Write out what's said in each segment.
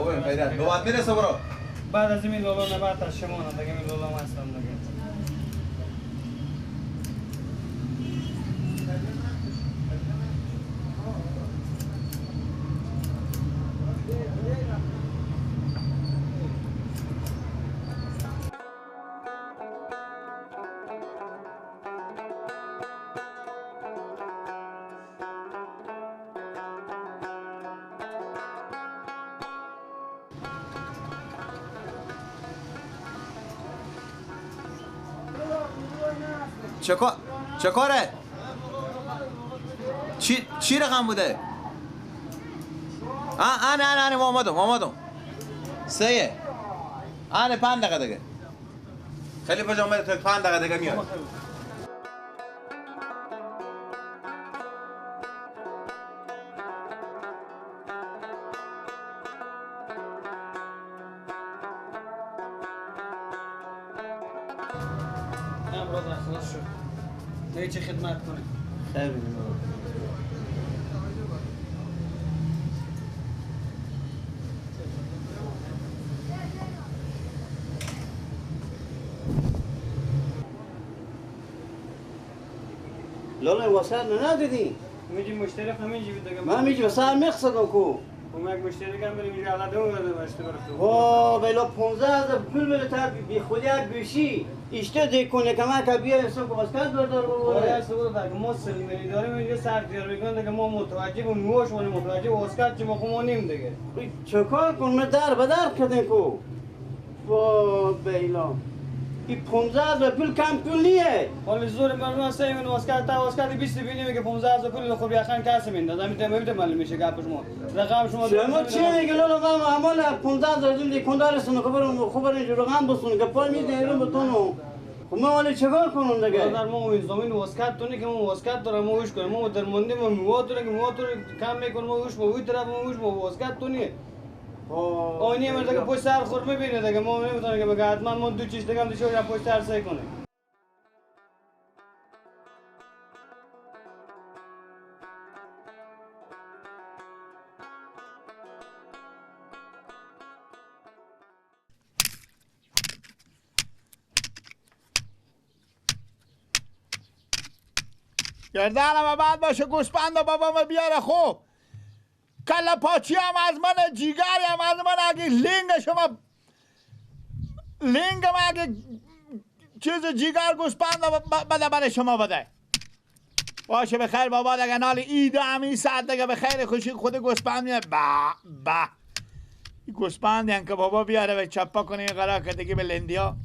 بابا این پیدا دو میرسه برو. بعد از این لالا نه بعد از شما نه دیگه این لالا ما هستم دیگه. چه کاره؟ چی رقم بوده؟ آنه آنه آنه آمدم سه آنه 5 دقیقه دیگه خیلی پا جان تا 5 دقیقه دیگه میاد. چه خدمت کنه؟ خیر بینیم بابا. لالا واسه ندیدی؟ میگی مشتری همینجی بود دیگه. من میگم سر مقصدم کو. خب یک مشتری کم بریم اینجا علاده اومده باشه برفتم. وا بلا 15 پول بده تا بی خودی گوشی. ایشته دیکنه که من که بیا حساب واسکت بردار بابا. آره است بود که ما سلمنی داریم اینجا سر دیار میگن که ما متوجه و موش و متوجه واسکت چه ما خمونیم دیگه. چه کار کن من در به در کردن کو. وا بیلا. این 15 پول کم پول نیه. ولی زور مردم سه من واسکت تا واسکت 20 بینیم که 15 پول خوب یخن کاسه میندازم میتم معلوم میشه گپ شما. رقم شما شما چی میگی لالا من عمال 15 دیگه کندارسون خبرم خبر اینجا رقم بسون که پول میده رو بتونو. خب من ولی چیکار کنم دیگه؟ در ما این زمین واسکت تو که ما واسکت دارم ما وش کنم ما در مونده ما میواتونه که میواتونه کم میکنم ما وش ما وی طرف ما وش ما واسکت تو نیه. آینه من دیگه پشت سر خور میبینه دیگه ما نمیتونه که بگه حتما ما دو چیز دیگه هم دیگه پشت سر سعی کنه. گردنم بعد باشه گوسپند بابام بیاره. خوب کله پاچی هم از من، جیگری هم از من، اگه لینگ شما لینگ ما اگه چیز جیگر گوسپند بده برای شما بده. باشه بخیر بابا دیگه نال اید همین ساعت دیگه به خیر خوشی خود گوسپند میاد. با با این گوسپند که بابا بیاره و چپا کنه این قرار که دیگه به لندیا.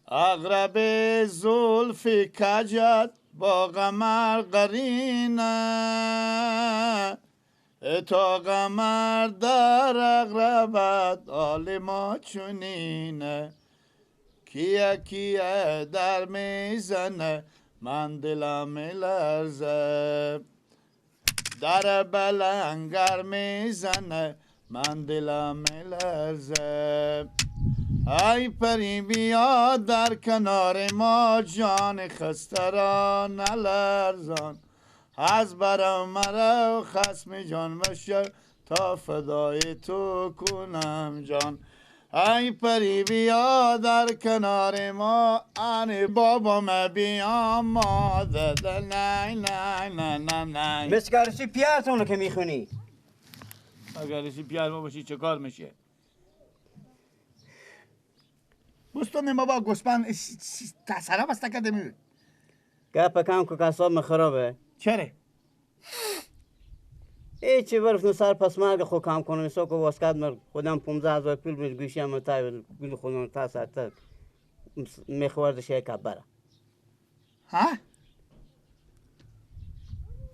عقرب زلف کجت با قمر قرینه، تا قمر در عقربت حال ما چنینه، کیه کیه در میزنه من دلم میلرزه، در بلنگر میزنه من دلم میلرزه. ای پری بیا در کنار ما جان خسته را نلرزان، از برم مرا خسم جان مشو تا فدای تو کنم جان. ای پری بیا در کنار ما ان بابام بیا ما ده نه نه نه نه نه. مسکرسی پیارتونو که میخونی؟ اگرسی پیار ما باشی چه کار میشه؟ گوستون بابا گوسپند تسرا بسته کرده می گپ کم که کساب خرابه. چرا؟ هیچی برفت سر پس مرگ خود کم کنم ایسا که واسکت مر خودم 15,000 پول می گوشی هم تا گول خودم تا ساعت میخوردش یک بره. ها؟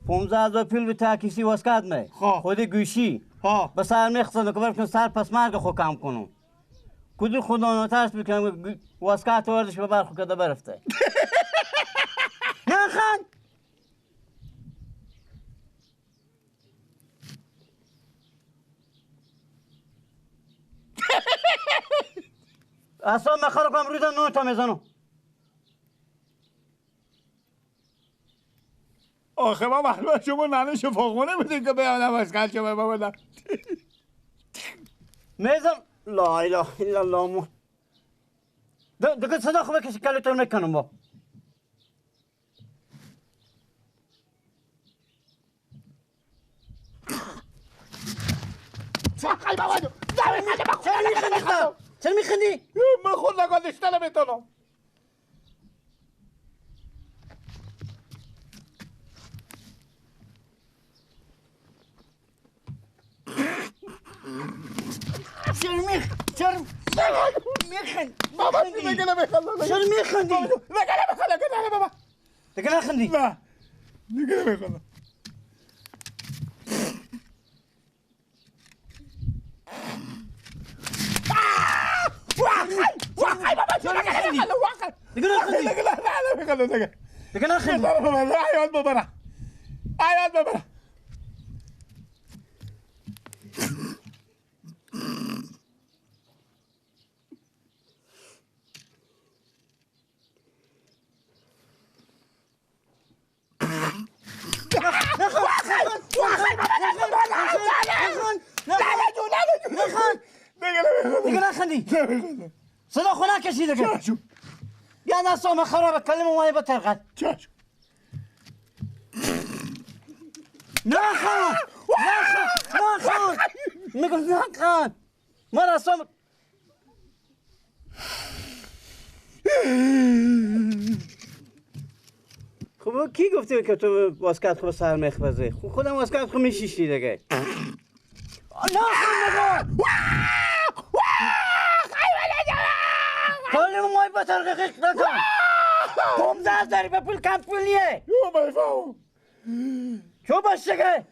15,000 پول به تا کسی واسکت می خود گوشی به سر میخصم که برفت سر پس مرگ خود کم کنم. کدو خدا نترس بکنم واسکت وردش ببر خود کده برفته. نه خان اصلا مخارو کنم روی نون تا میزنم. آخه ما معلومه شما ننه شفاخونه بودیم که بیانم از کل شما بابا. میزم لا اله الا الله. دیگه صدا خوبه کسی کلتون نکنم با. چرا میخندی؟ من خود نگاه نمیتونم. چرا میخندی؟ بابا دیگه نمیخندم. چرا میخندی؟ دیگه نمیخندم بابا. دیگه نخندی؟ نه دیگه نمیخندم. دیگه نخندی؟ دیگه نخندی؟ عیاد ببره عیاد ببره. دیگه نخندی؟ صدا خونه کشی دیگه. یا ناس خرابه کلمه وای بترقد. نخند نخند نخند میگم نخند. من اصلا خب کی گفته که تو واسکت خب سر مخبزه؟ خودم واسکت خب میشیشتی دیگه. نخند نگاه. کلمه وای بترقد نکن. 15 هزار به پول کم پولیه. چو باشه که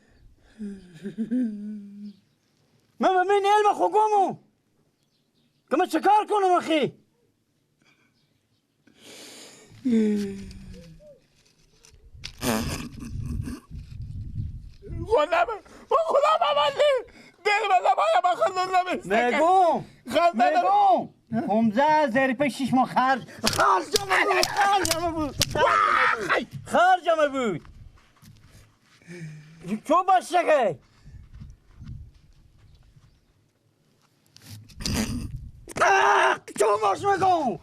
من به من علم خوگمو که من چکار کنم آخی؟ خدا خدا دل من میگم میگم 15 هزار په 6 ماه خرج خرجمه بود خرجمه بود. چو باشه که چو باش میگم.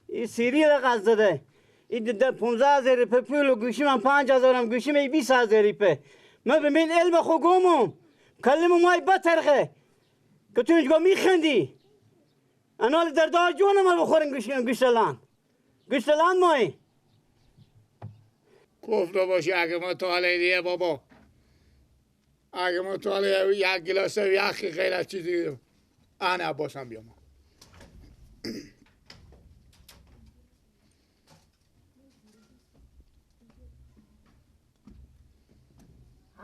این سیری را زده. این 15 هزار په پول و گوشی من 5 هزارم گوشی من 20 هزار په. من به من علم خوگمم کلمه مای بترخه که تو اینجا میخندی. انال در دار جون ما بخورن گوشتلان گوشتلان مای. گفته باشی اگه ما طالعیه بابا، اگه ما طالعیه یک گلاس یخی غیر از چیزی انا عباسم بیام.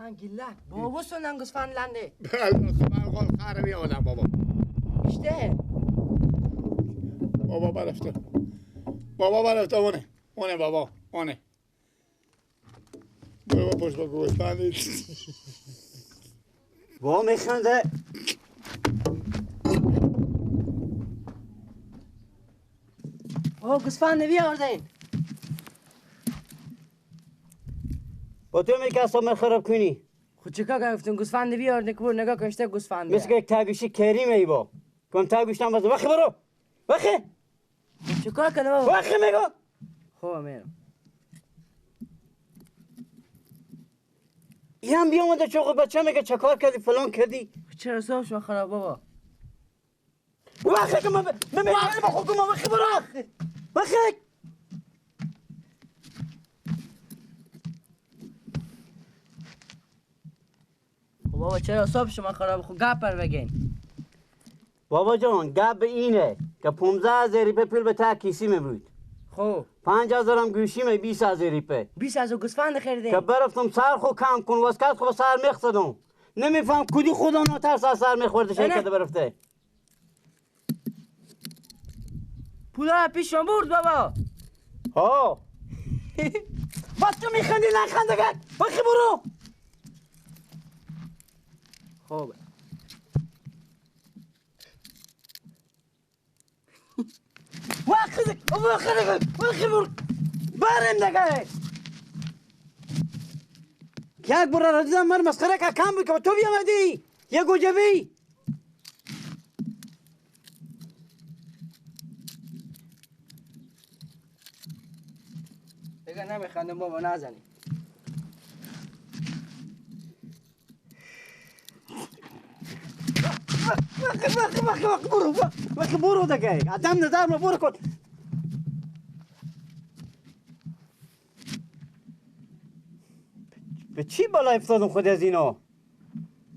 Angilak, بابا سنن گوسفندلنده. من قول خرابی آدم بابا. İşte. بابا برفته. بابا برفته اونه. اونه بابا، اونه. برو پشت با گوسفندی. بابا میخنده. بابا گوسفند بیاوردین. با تو میگه اصلا خراب کنی. خود چیکار گفتن گوسفند بیاوردین که برو نگاه کن اشته گوسفند. مثل که تاگوشی کریم ای با. کن تاگوشتم باز وخی برو. وخی. چیکار کنم بابا؟ وخی میگم. خب میرم. این بیامده چوق بچه میگه چکار کردی فلان کردی. چرا صاحب شما خراب بابا؟ وخی که من میگم با خودم وخی برو. وخی. بابا چرا صاحب شما خراب؟ خب گپ پر بگین. بابا جان گپ اینه که 15 هزار په پول به تا کیسی می بود. خب 5 هزارم گوشی می 20 هزار په. 20 هزار گوسفند خریدین. که برفتم سر خو کم کن واسکت خو سر میخصدم. نمیفهم کدی خدا ناترس از سر میخورده شرکت برفته. پولا پیش شما برد بابا. ها. بس تو میخندی نخندگت. بخی برو. خوب. وقت وقت وقت برم دیگه. یک بار را دیدم من مسخره که کم بود که تو بیامدی یه گوجبی. دیگه نمیخندم بابا نزنی. وقت وقت وقت وقت برو وقت برو دیگه آدم نظر ما برو کن. به چی بالا افتادم خود از اینا؟